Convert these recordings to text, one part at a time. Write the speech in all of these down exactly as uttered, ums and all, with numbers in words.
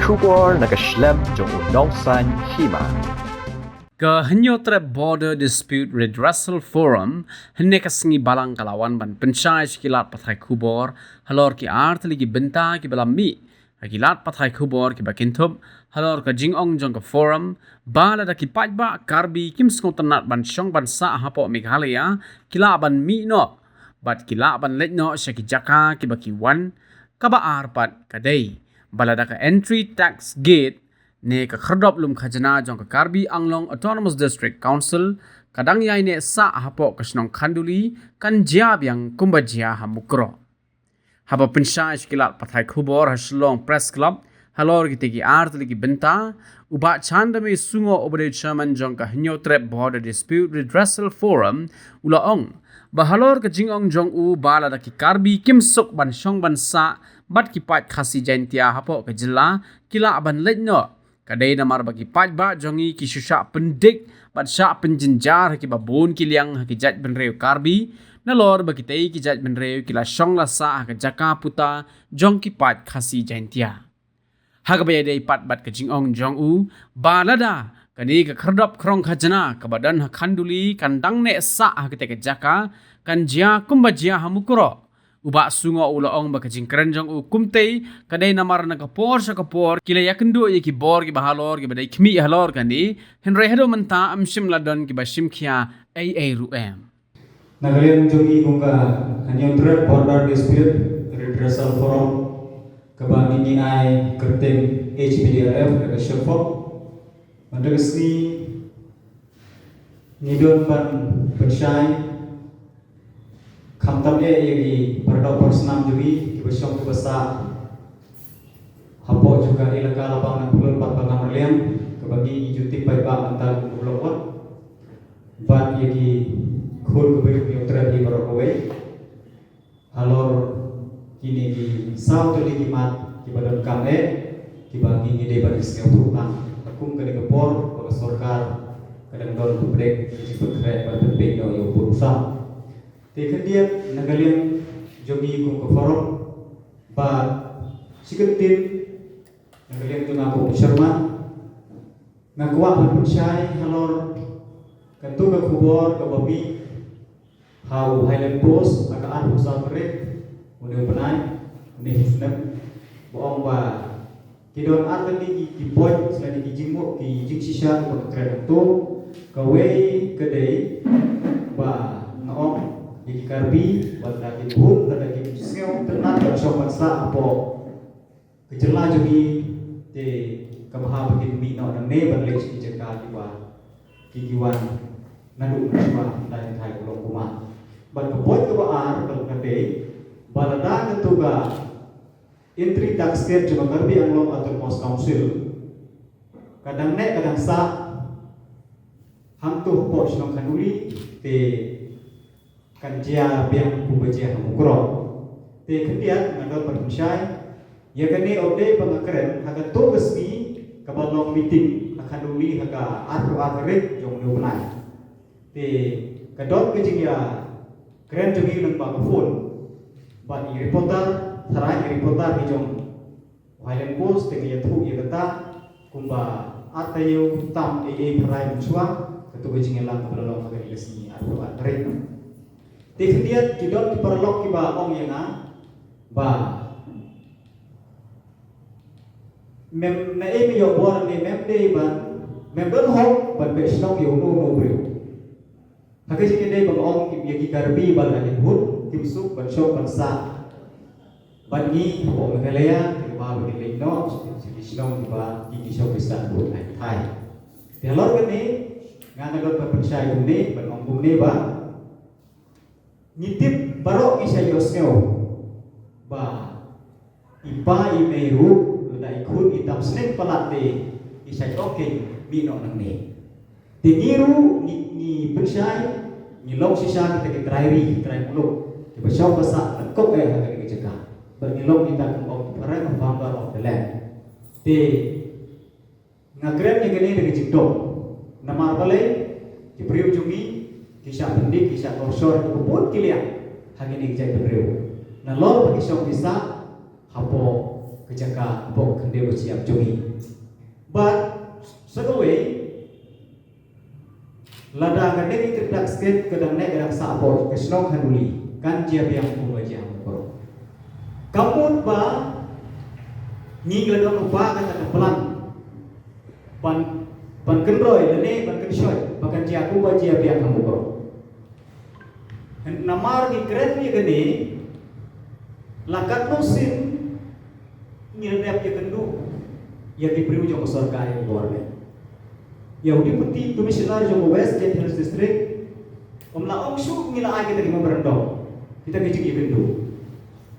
Khubor na ka shlem jong u nongsan hima. Ka Hynñiewtrep Border Dispute Redressal Forum hynne ka sngi balang ka la wan ban pynshai sha ki lad pathai khubor halor ki artylli ki bynta kiba la mih ha ki lad pathai khubor kiba kynthup halor ka jingong jong ka forum ba lada ki paidbah Karbi kim sngewtynnat ban shong ban sah hapoh Meghalaya ki lah ban mih noh bad ki lah ban leit noh sha ki jaka kiba ki wan. Kaba ar pat ka dei ba lada ka entry tax gate ne ka khyrdop lum khajna jong ka Karbi Anglong Autonomous District Council ka dang ïai neh sah hapoh ka shnong Khanduli kan jia biang kumba jia ha Mukroh. Haba pynshai sha ki lad pathai khubor ha Shillong Press Club halor kitei ki artylli ki bynta, u Bah Chandame Sungoh uba dei chairman jong ka Hynñiewtrep Border Dispute Redressal Forum u la ong ba halor ka jingong jong u ba lada ki Karbi kim suk ban shong ban sah bad ki paid Khasi Jaintia hapoh ka jylla ki lah ban leit noh. Ka dei namar ba ki paidbah jong ngi ki shu shah pyndik bad shah pynjynjar ha kiba bun ki liang ha ki jaitbynriew Karbi nalor ba kitei ki jaitbynriew ki la shong la sah ha ka jaka puta jong ki paid Khasi Jaintia. Ha kaba ïadei pat bad ka jingong jong u ba lada kane ka khyrdop khrong khajna kaba don ha Khanduli kan dang neh sah ha katei ka jaka kan jia kumba jia ha Mukroh. U Bah Sungoh u la ong ba ka jingkren jong u kumtei ka dei namar na ka por sha ka por ki la ïakynduh ïa ki bor kiba halor kiba dei khmih halor kane, hynrei haduh mynta ym shym la don kiba shim khia ei ei ruh em. Na ka liang jong ngi kum ka Hynñiewtrep Border Dispute Redressal Forum kaba ngi ngi ai kyrteng H B D R F da ka short form. Mynta ka sngi ngi don ban pynshai khamtam eh ïa ki para doh para snam jong ngi kiba shong kiba sah hapoh jong ka Elaka Labang Nangphyllut bad Bangam Raliang kaba ngi ngi ju tip paidbah mynta kum ka Block One. Bad ïa ki khun ka briew Hynñiewtrep hi baroh kawei halor kine ki saw tylli ki mat kiba donkam eh kiba ngi ngi dei ban ïasngewthuh lang ha kum kane ka por ba ka sorkar ka dang don ka pdeng ka jingpynkhreh ban pynpeit noh ïa u pud u sam. Te khyndiat na ka liang jong ngi kum ka forum bad shi kyntien na ka liang jong nga kum u chairman nga kwah ban pynshai halor katu ka khubor kaba mih ha u Highland Post ha ka arphew saw tarik une u bnai une u snem ba ong ba ki don artylli ki, ki point lane ki jingmut ki jingshisha kiba ka kren hangto. Kawei ka dei ba nga ong ïa ki Karbi ba lada ki bun lada ki sngewtynnat ban shong ban sah hapoh ka jylla jong ngi te ka bha ba kin mih noh nangne ban leit sha ki jaka kiba ki ki wan naduh mynshuwa, hynda ki thait u long kumne. Bad ka point kaba ar ka long ka dei ba lada katu ka entry tax gate jong ka Karbi Anglong Autonomous Council ka dang neh ka dang sah hangto hapoh shnong Khanduli te kan jia biang kumba jia ha Mukroh. Te khyndiat nga don ban pynshai ïa kane ym dei ba nga kren ha kato ka sngi kaba long meeting ha Khanduli ha ka arphew ar tarik jong une u bnai. Te ka don ka jingïakren jong ngi lyngba ka phone bad i reporter, tharai i reporter hi jong u Highland Post te nga ïathuh ïa kata kumba ar taïew tam eiei pharai mynshuwa katu ka jingïalang kaba la long ha kane ka sngi arphew ar tarik. Te khyndiat ki don ki paralok kiba ong ïa nga ba mem na ei me ïoh bor ne mem dei ban mem don hok ban beh shnong ïa uno uno u briew. Ha ka jingïadei ba nga ong ïa ki Karbi ba la dei hut kim suk ban shong ban sah. Bad ngi hapoh Meghalaya ki ba ba ki leit noh sha ki shnong ki ba ki ki shong ki sah bun lai thai. Te halor kane nga nga don ban pynshai kumne ban ong kumne ba ngi tip baroh ngi shait ïohsngew ba i pa i mei ruh lada i khun i tam snem palat te i shait ong kein mih noh nangne. Te ngi ruh ngi ngi pynshai ngi long shisha kita ki trai ri ki trai muluk kiba shong ba sah ban kop eh ha kane ka jaka. Bad ngi long kita kum ong ki pareng founder of the land. Te nga kren ïa kane da ka jingdom namar balei ki briew jong ngi ki shah pyndik ki shah torshor ki bun ki liang ha kine ki jait briew. Nalor ba ki shong ki sah hapoh ka jaka hapoh khyndew ka shyiap jong ngi. Bad sa kawei, lada ka dei ka dak sket ka dang neh ka dang sah hapoh ka shnong Khanduli, kan jia biang kumba jia ha Mukroh. Ka mut ba ngi la don u ba kata ka plan ban ban kynroi lane ban kynshoi ba kan jia kumba jia biang ha Mukroh. Namar ngi kren ïa kane, la katno sien ngi la dep ïakynduh ïa ki briew jong ka sorkar ïa ka bor ne. Ïa u Deputy Commissioner jong ka West Jaintia Hills District um la ong shuh ngi la ai kita ki memorandum, kita ki jingïakynduh.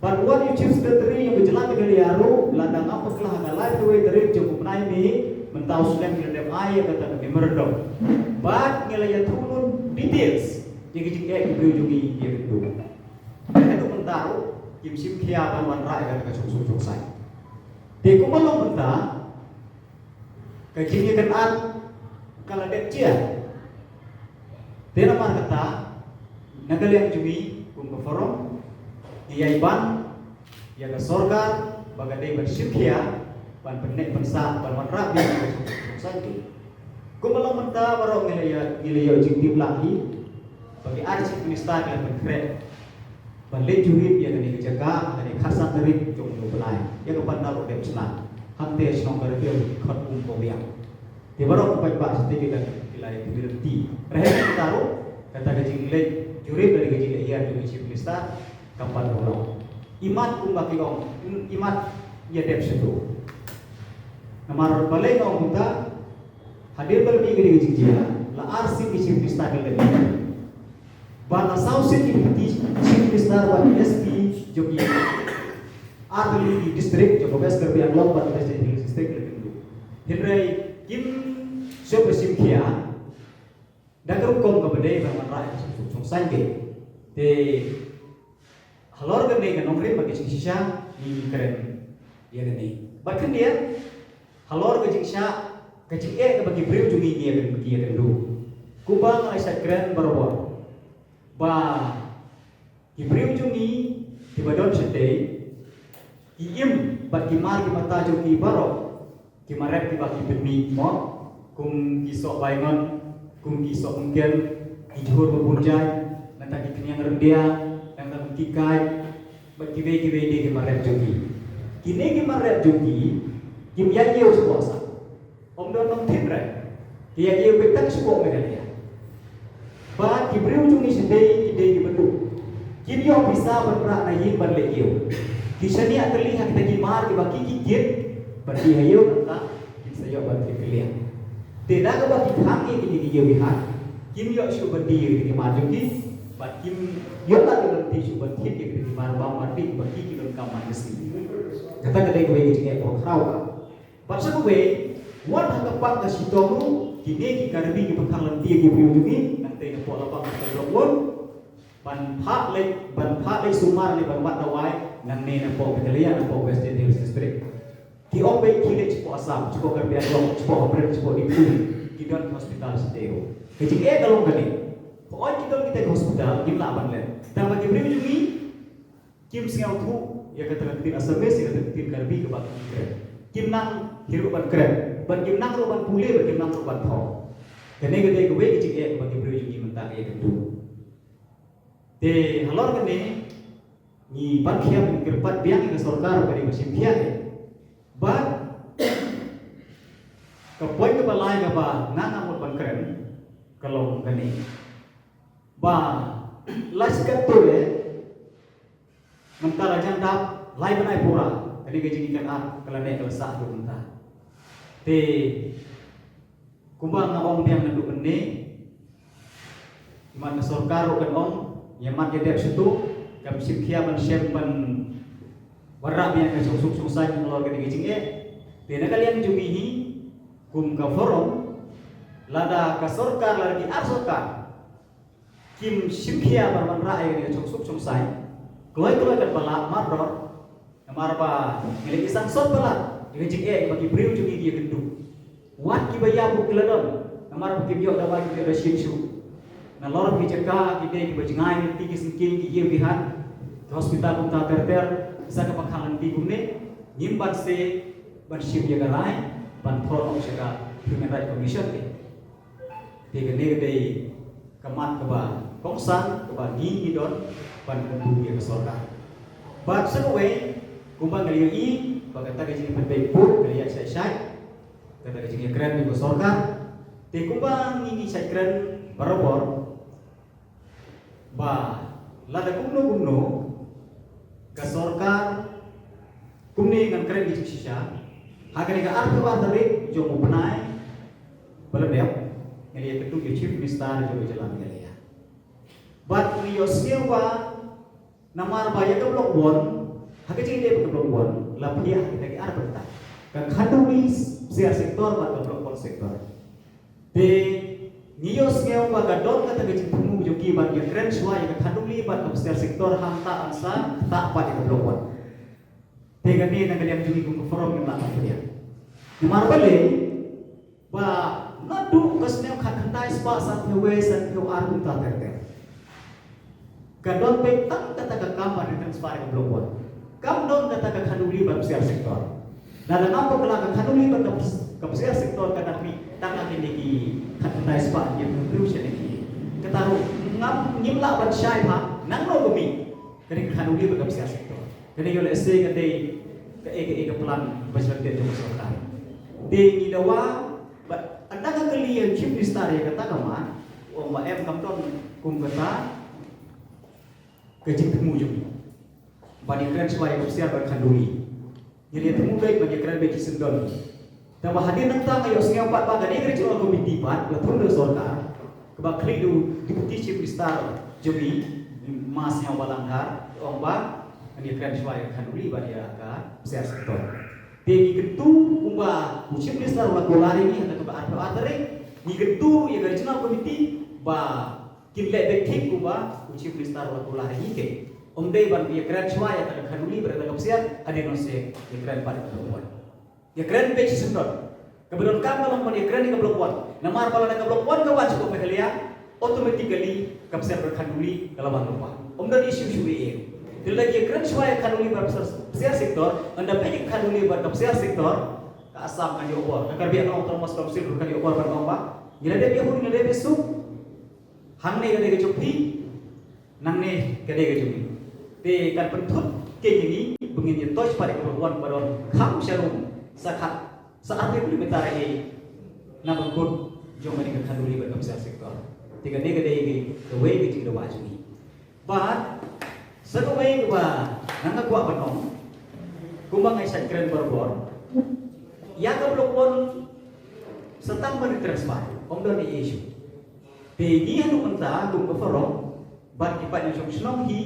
Bad wat u Chief Secretary jong ka jylla Meghalaya ruh, la dang ap bakla ha ka lai kawei tarik jong u bnai May, mynta u snem ngi la dep ai ïa kata ka memorandum. Bad ngi la ïathuh lut details ïa ki jingeh ki briew jong ngi ïakynduh. Haduh mynta ruh kim shim khia ban wanrah ïa kata ka jingsuk jingsaiñ. Te kumba long mynta, ka jingïakynad ka la dep jia. Te namar kata, na ka liang jong ngi kum ka forum, ngi ïai ban ïa ka sorkar ba ka dei ban shim khia, ban pynneh pynsah, ban wanrah biang ïa ka jingsuk jingsaiñ. Kumba long mynta baroh ngi la ïa, ngi la ïoh jingtip lang hi ba ki ar Chief Minister ki la pynkhreh ban leit jurip ïa kane ka jaka ha kane ka khatsan tarik jong u bnai, ïa ka pandal u dep shlad. Hangta shnong ka Rbiang ki khot um ko biang. Te baroh ki paidbah shatei ki la, ki la ïa ki lynti. Rhem mynta ruh kata ka jingleit jurip da ka jingleit ïa jong u Chief Minister kam pat long. Imat kumba ki ong, imat ïa dep shuh. Namar balei nga ong kumta, hadien ba la mih kane ka jingjia, la ar sien ki Chief Minister ki la leit. Bad la saw sien ki Deputy Chief Minister bad ki S P jong ki artylli ki district jong ka West Karbi Anglong bad West Jaintia Hills District la kynduh. Hynrei kim shym la shim khia da ka rukom kaba dei ban wanrah ïa ka jingsuk jingsaiñ. Te halor kane ka nongrim bad ka jingshisha ngi kren ïa kane. Bad khyndiat halor ka jingshah ka jingeh kaba ki briew jong ngi ngi ïa kynduh. Kumba nga la shait kren barabor ba ki briew jong ngi kiba don shatei, ki im bad ki mar ki mata jong ki baroh, ki marep kiba ki pynmih mo, kum ki soh baingon, kum ki soh mungken, ki jhur ba bun jait, nangta ki khñiang ryndia, nangta kum ki kait, bad kiwei kiwei de ki marep jong ki. Kine ki marep jong ki kim ïa ïew shuh sah. Ym don nongthied re. Ki ïa ïew beit tang shuh Meghalaya. Bad ki briew jong ngi shatei ki dei kiba duh. Kim ïoh pisa ban rah na ïing ban leh ïew. Ki shaniah tylli ha kita ki mar kiba ki ki kit ban die ha ïew, nangta kim sa ïoh ban thied kylliang. Te da kaba ki khang ïa kine ki ïew ki hat, kim ïoh shuh ban die ïa kita ki mar jong ki. Bad kim ïoh lad ban thied shuh ban thied ïa kita ki mar bam mar dih ba ki ki donkam man ka sngi. Kata ka dei kawei ka jingeh kaba khraw. Bad sa kawei, wat ha ka pang ka shitom ruh, kine ki Karbi kiba khang lynti ïa ki briew jong ngi, nangtei napoh Labang, napoh Block One, ban phah leit, ban phah leit sumar ne ban wad dawai nangne napoh Meghalaya, napoh West Jaintia Hills District. Ki ong beit ki leit shapoh Assam, shapoh Karbi Anglong, shapoh Hopren, shapoh Diphu, ki don hospital shatei ruh. Ka jingeh ka long kane. Hooid ki don kita ki hospital, kim lah ban leit. Tangba ki briew jong ngi kim sngewthuh ïa kata ka ktien Assamese, ïa kata ka ktien Karbi kaba ki kren. Kim nang hi ruh ban kren, bad kim nang ruh ban pule, bad kim nang ruh ban thoh. Kane ka dei kawei ka jingeh kaba ki briew jong ngi mynta ka ïakynduh. Te halor kane ngi ban khia ban kyrpad biang ïa ka sorkar ba dei ba shim khia ïa. Bad ka point kaba lai kaba nga nga mut ban kren ka long kane. Ba la shi katto re, mynta la jan dap lai bnai pura, kane ka jingïakynad ka la neh ka la sah haduh mynta. Te kumba nga ong biang naduh mynne, imat ka sorkar ruh kan ong ïa mat ïa dep shuh, kam shim khia ban shem ban wanrah biang ka jingsuk jingsaiñ halor kane ka jingeh. Te na ka liang jong ngi hi kum ka forum, lada ka sorkar, lada ki ar sorkar kim shim khia ban wanrah ïa kane ka jingsuk jingsaiñ, kloi kloi kan ba lah mardor. Namar ba ngi la ïohi sangsot palat ïa ka jingeh ba ki briew jong ngi ki ïakynduh. Wat kiba ïap ruh ki la don, namar ba kim ïoh dawai, kim ïoh da shin shuh. Nalor ki jaka ki dei kiba jngai, ki syngkien, ki ïew ki hat, ki hospital kumta ter ter, sa kaba khang lynti kumne. Ngim ban se ban shim ïa ka rai ban thoh noh sha ka Human Rights Commission te. Te kane ka dei ka mat kaba kongsan kaba ngi ngi don ban kyntu ïa ka sorkar. Bad sa kawei kumba ngi ïohi ba kata ka jingpynbeit vote ka ïa shai shai kata ka jingïakren ïa ka sorkar. Te kumba ngi ngi shai kren barabor ba lada kumno kumno ka sorkar kumne ngan kren ki jingshisha ha kane ka arphew ar tarik jong u bnai ba la dep ngi la ïakynduh ïa u Chief Minister jong ka jylla Meghalaya. Bad ngi ïohsngew ba namar ba ïa ka Block One ha ka jingdep ka Block One la pynïaid ha kita ki ar bynta, ka Khanduli Psiar Sector bad ka Block One Sector. Te ngi ïohsngew ba ka don kata ka jingthmu jong ki ban ïakren shuwa ïa ka Khanduli bad ka Psiar Sector hangta, hangta pat ïa ka Block One. Te kane na ka liang jong ngi kum ka forum ngim lah ban pdiang. Namar balei ba naduh ka snem khatkhyndai spah sanphew wei sanphew ar kumta ter ter ka don beit tang kata ka kam ban retransfer ka Block One. Kam don kata ka Khanduli bad Psiar Sector. Lada ngam bakla ka Khanduli bad ka Ps-, ka Psiar Sector ka dang mih tang ha kine ki khatkhyndai spah hynñiewphew hynriew sha kine ki. Kata ruh ngam, ngim lah ban shai ba nangno ka mih kane ka Khanduli bad ka Psiar Sector. Kane ïoh lehse ka dei kaei kaei ka plan ba shlur jong ka sorkar. Te ngi dawa ba ynda nga kylli ïa u Chief Minister ïa kata ka mat, u ong ba em, kam don kum kata ka jingthmu jong ngi ban ïakren shuwa ïa ka Psiar bad Khanduli. Ngi la ïa thmu beit ban ïakren beit shisien don. Te ba hadien nangta nga ïohsngew pat ba kane ka Regional Committee pat la thung da ka sorkar kaba khlieh da u Deputy Chief Minister jong ngi, Ma Sniawbhalang Dhar, ong ba ngan ïakren shuwa ïa ka Khanduli bad ïa ka Psiar Sector. Te ngi kyntu kumba u Chief Minister u la kular ïa ngi ha ka arphew ar tarik, ngi kyntu ïa ka Regional Committee ba kin leh beit thik kumba u Chief Minister u la kular ïa ngi. Te ym dei ban ïakren shuwa ïa ka Khanduli bad ïa ka Psiar, hadien nangta ïakren pat ïa ka Block One. Ïakren beit shisien don. Kaba donkam ka long ban ïakren ïa ka Block One. Namar ba lada ka Block One ka wan sha ka Meghalaya, automatically ka Psiar bad Khanduli ka la wan lypa. Ym don issue shuh ei ei. Te lada ïakren shuwa ïa ka Khanduli bad Psiar, Psiar Sector, ynda peit ïa ka Khanduli bad ka Psiar Sector, ka Assam kan ïoh bor, ka Karbi Anglong Autonomous Council ruh kan ïoh bor ban ong ba ngi la dep ïa hun, ngi la dep ïa suk. Hangne ka dei ka jong phi, nangne ka dei ka jong ngi. Te kan pynthut kein ïa ngi ba ngin ïa touch pat ïa ka Block One ba don kham sharum sa khat, sa arphew kilometer ei ei na bynta jong kane ka Khanduli bad ka Psiar Sector. Te kane ka dei ka, kawei ka jingdawa jong ngi. Bad sa kawei kaba nga kwah ban ong, kumba nga shait kren barabor, ïa ka Block One sa tang ban retransfer, ym don ei ei shuh. Te ngi haduh mynta kum ka forum bad ki paidbah jong shnong hi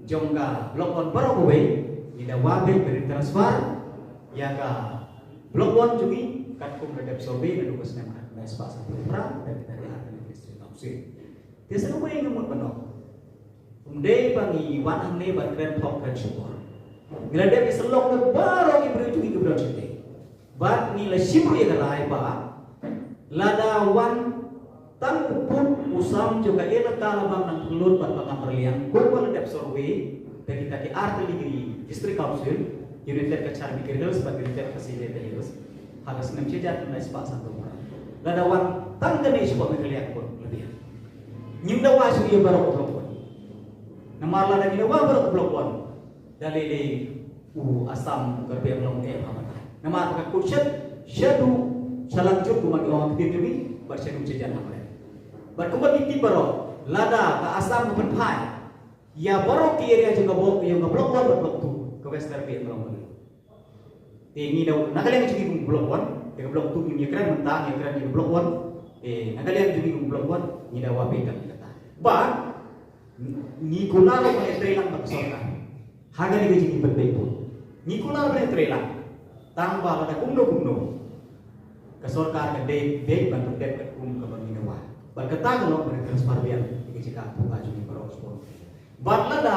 jong ka Block One baroh kawei, ngi dawa beit ban retransfer ïa ka Block One jong ngi katkum la dep survey naduh ka snem khatkhyndai spah sanphew phra, da kita ki ar tylli ki District Council. Te sa kawei nga mut ban ong, ym dei ba ngi wan hangne ban kren thok kren shukor. Ngi la dep ïasyllok na baroh ki briew jong ngi kiba don shatei. Bad ngi la shim ruh ïa ka rai ba lada wan tang u pud u sam jong ka elaka Labang Nangphyllut bad Pakamperliang, kumba la dep survey da kita ki ar tylli ki District Council, United Cachar Mikir Hills bad United Facilitator Hills, ha ka snem shi hajar khyndai spah sanphew phra. Lada wan tang kane sha Meghalaya ka bun la biang. Ngim dawa shuh ïa baroh ka Block One. Namar lada ngi dawa baroh ka Block One, da lei lei u Assam, u Karbi Anglong eh ha batai. Namar ka kut shet shaduh shalang jut kumba ki ong ha ktien jong ngi, bad shaduh shajan ha batai. Bad kumba ngi tip baroh, lada ka Assam ka pynphai ïa baroh ki area jong ka Block, jong ka Block One bad Block Two, ka West Karbi Anglong ka dei. Te ngi daw na ka liang jong ngi kum Block One, te ka Block Two ngim ïakren mynta, ngi ïakren ïa ka Block One. Te na ka liang jong ngi kum Block One, ngi dawa beit tang ïa kata. Bad ngi kular ban ïatreilang bad ka sorkar ha kane ka jingpynbeit vote. Ngi kular ban ïatreilang, tang ba lada kumno kumno ka sorkar ka dei beit ban pyndep katkum kaba ngi dawa. Bad kata ka long ban transfer biang ïa ka jaka pynbeit jong ngi baroh shuh. Bad lada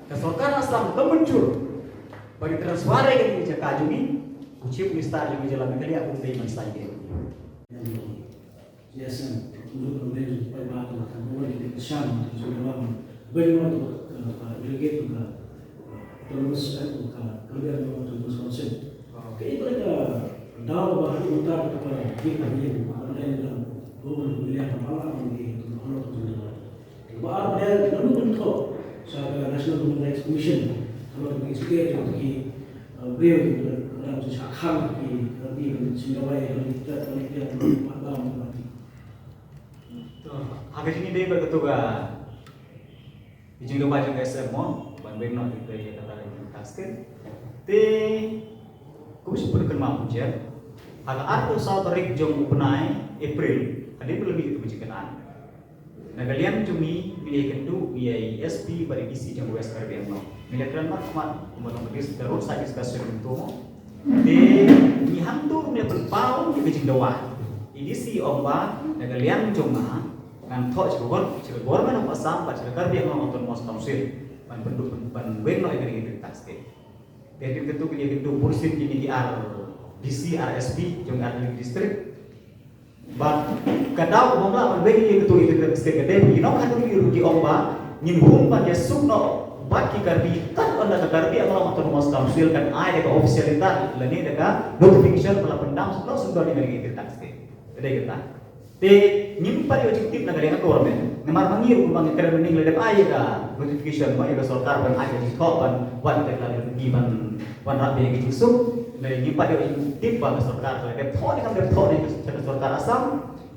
ka sorkar Assam ka mynjur ban transfer ïa ka jaka jong ngi, u Chief Minister jong ka jylla Meghalaya um dei ban sign ïa ka. Yes, and look at the way by the way the Sham, the Sham, very well, uh, uh, delegate to the, uh, Autonomous, eh, ka Karbi Anglong Autonomous Council. Ka ita ka daw ba hadu utar ka pa di ka di ba dai da ba ba ya ba la ba di ba ba ar ba da nanu kan to sa ka National Human Rights Commission. Kalau kita kita kita ki breu kita kita sa khang ki kita di sini awai kita kita kita ba ba. To, ha ka jingïadei bad katu ka, ka jingdawa jong ka S M mo, ban weng noh ïa ka, ïa kata ka jingtax. Te, kumba shu pynkynmaw mynjur, ha ka arphew saw tarik jong u bnai April, hadien ba la mih katu ka jingkynad, na ka liang jong ngi, ngi la ïakynduh ïa i S P bad i D C jong West Karbi Anglong. Ngi la kren mat mat kumba long ka dis-, ka roadside discussion kumto mo. Te ngi hangto ruh ngi la pynpaw ïa ka jingdawa. I D C i ong ba na ka liang jong nga ngan thoh sha ka gor-, sha ka Government of Assam bad sha ka Karbi Anglong Autonomous Council ban pynduh ban, ban weng noh ïa kane ka tax case. Te hadien katu ngi la ïakynduh bunsien kine ki ar D C, ar S P jong ki ar tylli ki district. Bad ka daw ba ym lah ban weng ïa katu ïa ka state ka dei ba ki nongkynduh ruh ki ong ba ngin hum ban ïasuk noh bad ki Karbi, kat ynda ka Karbi Anglong Autonomous Council kan ai da ka official letter lane da ka notification ba la pyndam noh sngewdon ïa kane ka tax case. Ka dei kata. Te ngim pat ïoh jingtip na ka liang ka government. Namar ma ngi ruh ba ngi kren mynnin la dep ai ïa ka notification ba ïa ka sorkar ban ai ka jingthoh ban wan ka la ki ban wan rap ïa ka jingsuk. Ngi ngim pat ïoh jingtip ba ka sorkar ka la dep thoh ne kam dep thoh ne ka sorkar Assam.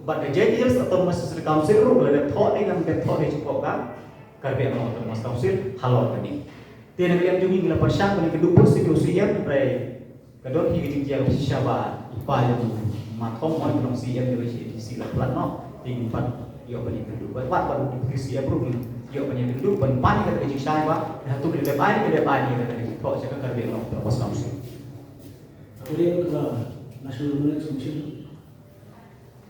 Bad ka Jaintia Hills Autonomous District Council ruh ka la dep thoh ne kam dep thoh ne jingpok ka Karbi Anglong Autonomous Council halor kane. Te na ka liang jong ngi ngi la pyrshang ban ïakynduh bun sien ïa u C E M hynrei ka don hi ka jingjia kaba shisha ba i pa jong u Mathom mo, i ba long C E M, i ba shi D C la pynlait noh. Te ngim pat ïoh ban ïakynduh. Bad wat ban u Deputy C E M ruh ngim ïoh ban ïakynduh ban pan ïa ka jingshai ba hato ka dep ai ne ka dep ai ne ka jingthoh sha ka Karbi Anglong Autonomous Council. Ka dei ka National Human Rights Commission.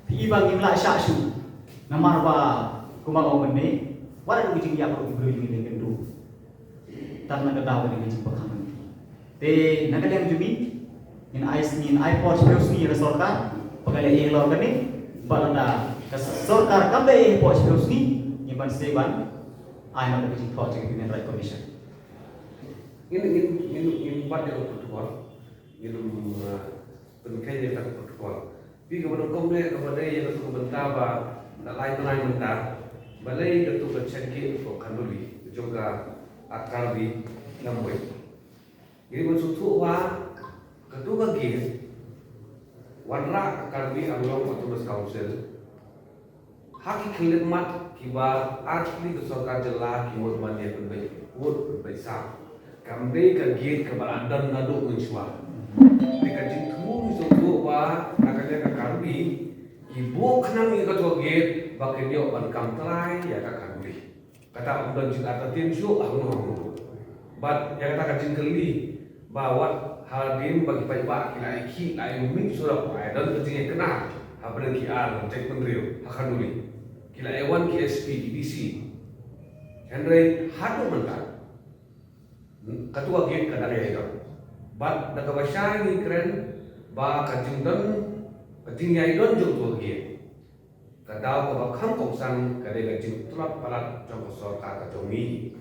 Phi i ba ngim lah shah shuh. Namar ba kumba ong mynne, wat la ka jingïap ruh ki briew ngi ïakynduh. Tang na ka daw kane ka jingpyrkhat mynne. Te na ka liang jong ngi, ngin ai, ngin ai por shiphew sngi ïa ka sorkar ba ka leh ei halor kane. Bad lada ka sorkar kam leh ei por shiphew sngi, ngin pan sa ban ai noh ka jingthoh sha ka Human Rights Commission. Ngin, ngin, ngin, ngin bat ïa ka protocol. Ngin, uh, pynkheiñ ïa ka protocol. Phi kaba nyngkong ne kaba dei ïa katu ka bynta ba na lai bnai mynta balei katu ka check gate ka Khanduli jong ka Karbi Lamwei. Ngi ban sngewthuh ba katu ka gate wanrah ka Karbi Anglong Autonomous Council ha ki khyllipmat kiba artylli ka sorkar jylla ki mut ban ïa pynbeit put pynbeit sam. Kam dei ka gate kaba la don naduh mynshuwa. Te ka jingthmu ngi sngewthuh ba na ka liang ka Karbi ki buh khnang ïa katu ka gate ba kin ïoh ban kam trai ïa ka Khanduli. Kata ym don jingartatien shuh hangno hangno. Bad ïa kata ka jingkylli ba wat hadien ba ki paidbah ki la ïakhih la ïamih surok, la ïadon ka jingïakynad hapdeng ki ar jaitbynriew ha Khanduli. Ki la ïawan ki S P, ki D C. Hynrei haduh mynta katu ka gate ka dang ïaidon. Bad da kaba shai ngi kren ba ka jingdon, ka jingïaidon jong katu ka gate, ka daw kaba kham kongsan ka dei ka jingtlot palat jong ka sorkar ka jong ngi,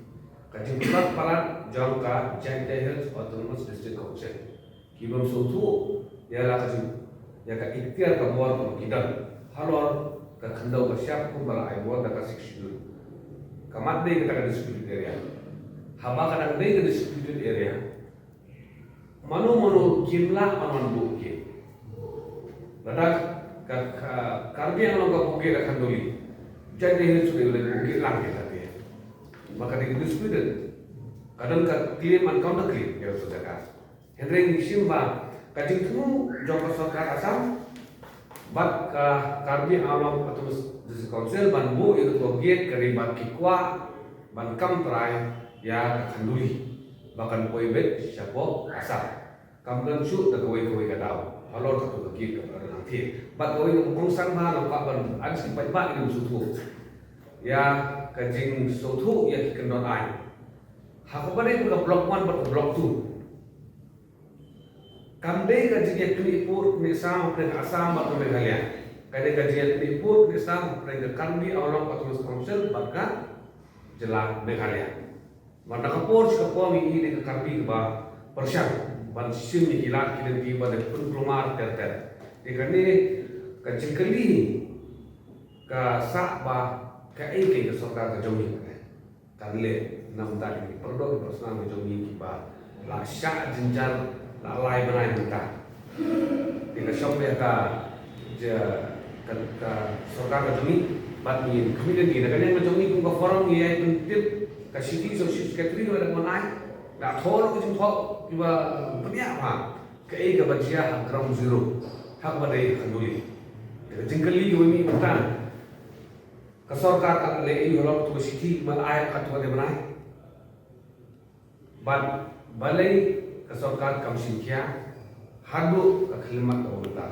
ka jingtlot palat jong ka Jaintia Hills Autonomous District Council. Ki bym sngewthuh ïa la ka jing, ïa ka iktiar ka bor kaba ki don halor ka khyndew ka shyiap kumba la ai bor da ka Sixth Schedule. Ka mat dei kata ka disputed area. Haba ka dang dei ka disputed area, mano mano kim lah ban wan buh gate. Lada ka, ka Karbi Anglong ka buh gate ha Khanduli, Jaintia Hills ruh dei ban buh gate lang gate ha te. Ba ka dei ka disputed. Ka don ka claim and counter claim ïa katu ka jaka. Hynrei ngi shim ba ka jingthmu jong ka sorkar Assam bad ka Karbi Anglong Autonomous District Council ban buh ïa katu ka gate ka dei ba ki kwah ban kam trai ïa ka Khanduli ba kan poi beit shapoh Assam. Kam don shuh da kawei kawei ka daw halor katu ka gate kaba la don hangtei. Bad kawei kaba kongsan ba nga kwah ban ai sngewbha ba ngin sngewthuh ïa ka jingsngewthuh ïa ki kyndon aiñ ha kaba dei ka Block One bad ka Block Two. Kam dei ka jingïaknieh pud knieh sam hapdeng Assam bad ka Meghalaya. Ka dei ka jingïaknieh pud knieh sam hapdeng ka Karbi Anglong Autonomous Council bad ka jylla Meghalaya. Mar na ka por sha ka por ngi i dei ka Karbi kaba pyrshang ban shim ïa ki lad ki lynti ba dei pynkulmar ter ter. Te kane ka jingkylli ka sah ba kaei kaei ka sorkar ka jong ngi kan leh na bynta ki pyrdoh ki pyrshang ka jong ngi kiba la shah jynjar la lai bnai mynta. Te ka shong beit ka, ja, ka, ka sorkar ka jong ngi bad ngi khmih lynti na ka liang ka jong ngi kum ka forum ngi ïai pyntip ka shithi sha u Chief Secretary ba da mon ai da thoh ka jingthoh kiba pynïap ha kaei kaba jia ha ground zero ha kaba dei ha Khanduli. Te ka jingkylli kiba mih mynta ka sorkar ka leh ïa u halor tu ka shithi ba la ai ha tu ka dei bnai. Bad balei ka sorkar kam shim khia haduh ka khyllipmat ka mynta.